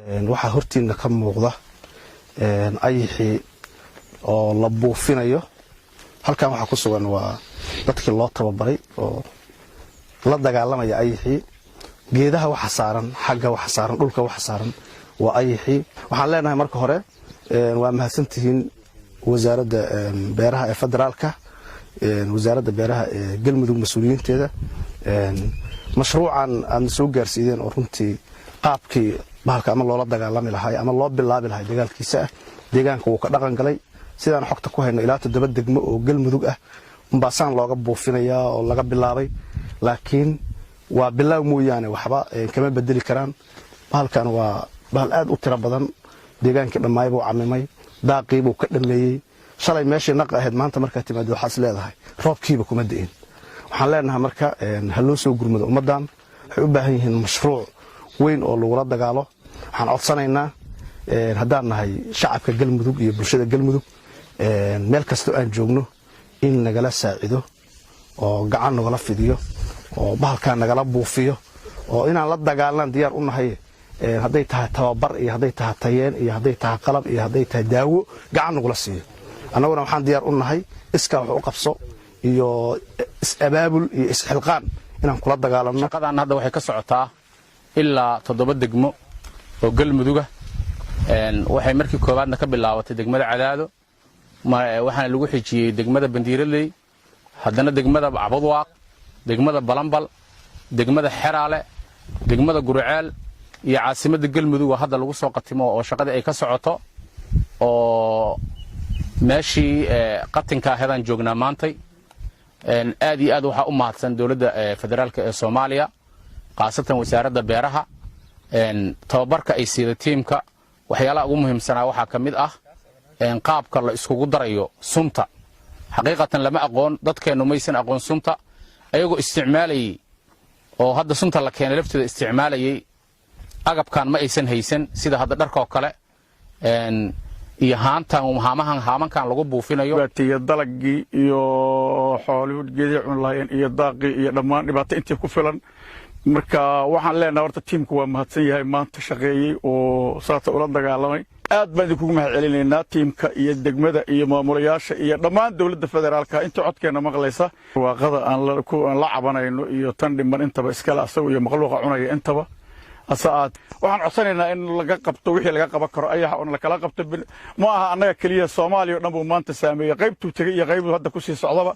Waxaa hortiina ka muuqda ayixii oo la buufinayo. Halkan waxaa ku sugan waa dadkii loo tababaray oo la dagaalamaya ayixii. Geedaha waxa saaran, xagga waxa saaran, dhulka waxa saaran waa ayixii. Waxaan leenahay marka hore waa mahadsantihiin Wasaaradda Beeraha ee federaalka, Wasaaradda Beeraha ee Galmudug, mas-uuliyiinteeda, mashruucan aadna soo gaarsiideen oo runtii qaabkii bahalka ama loola dagaalami lahay ama loo bilaabi lahay dagaalkiisa ah. Deegaanka wuu ka dhaqan galay. Sidaan xogta ku hayno, ilaa 7 degmo oo Galmudug ah umbaasaan looga buufinayaa oo laga bilaabay, laakiin waa bilaaw mooyaane waxba kama bedeli karaan. Bahalkan waa bahal aad u tiro badan. Deegaankii dhammaay buu camimay, daaqiibuu ka dhameeyey. Shalay meeshii naqa ahayd, maanta markaa timaado waxaad is leedahay roobkiiba kuma di'in. Waxaan leenahay marka ha loo soo gurmado ummaddan. Waxay u baahan yihiin mashruuc weyn oo lagula dagaalo. Waxaan codsanaynaa haddaan nahay shacabka Galmudug iyo bulshada Galmudug meel kastoo aan joogno in nagala saacido oo gacan nagala fidiyo oo bahalkaa nagala buufiyo oo inaan la dagaalnaan diyaar u nahay, hadday tahay tababar iyo hadday tahay tayeen iyo hadday tahay qalab iyo hadday tahay daawo, gacan nagula siiyo. Annaguna waxaan diyaar u nahay iskaa wax u qabso iyo is-abaabul iyo isxilqaan inaan kula dagaalanno. Shaqadan hadda waxay ka socotaa ilaa 7 degmo oo Galmuduga. Waxay markii koowaadna ka bilaabatay degmada Cadaado, waxaana lagu xijiyey degmada Bandiiraley, haddana degmada Cabadwaaq, degmada Balambal, degmada Xeraale, degmada Guriceel iyo caasimadda Galmudug oo hadda lagu soo qatimo oo shaqadii ay ka socoto, oo meeshii qatinka ahedaan joognaa maantay. Aad iyo aad waxaa u mahadsan dowladda federaalka ee Soomaaliya, khaasatan Wasaaradda Beeraha. Tababarka ay siida tiimka waxyaalaha ugu muhiimsanaa waxaa ka mid ah qaabka la iskugu darayo sunta. Xaqiiqatan lama aqoon, dadkeennu maysan aqoon sunta, ayagoo isticmaalayey oo hadda sunta la keenay lafteeda isticmaalayey. Agabkan ma aysan haysan, sida hadda dharkoo kale iyo haantan, haamahan, haamankan lagu buufinayo. Dhibaatiyo dalagii iyo xooluhu geedii cun lahaayeen iyo daaqii iyo dhammaan dhibaato intii ku filan. Marka waxaan leenahay horta tiimku waa mahadsan yahay maanta shaqeeyey oo saasa ula dagaalamay. Aad baan idinkugu mahad celinaynaa tiimka iyo degmada iyo maamulayaasha iyo dhammaan dowladda federaalka inta codkeenna maqlaysa. Waaqada aan la cabanayno iyo tan dhiman intaba iskale asaga iyo makhluuqa cunaya intaba. Ase aad waxaan codsanaynaa in laga qabto wixii laga qaban karo ayaxa oon lakala qabto. Ma aha annaga keliya, Soomaaliya o dhan buu maanta saameeyey, qaybtuu tegey iyo qaybtuu hadda kusii socdaba.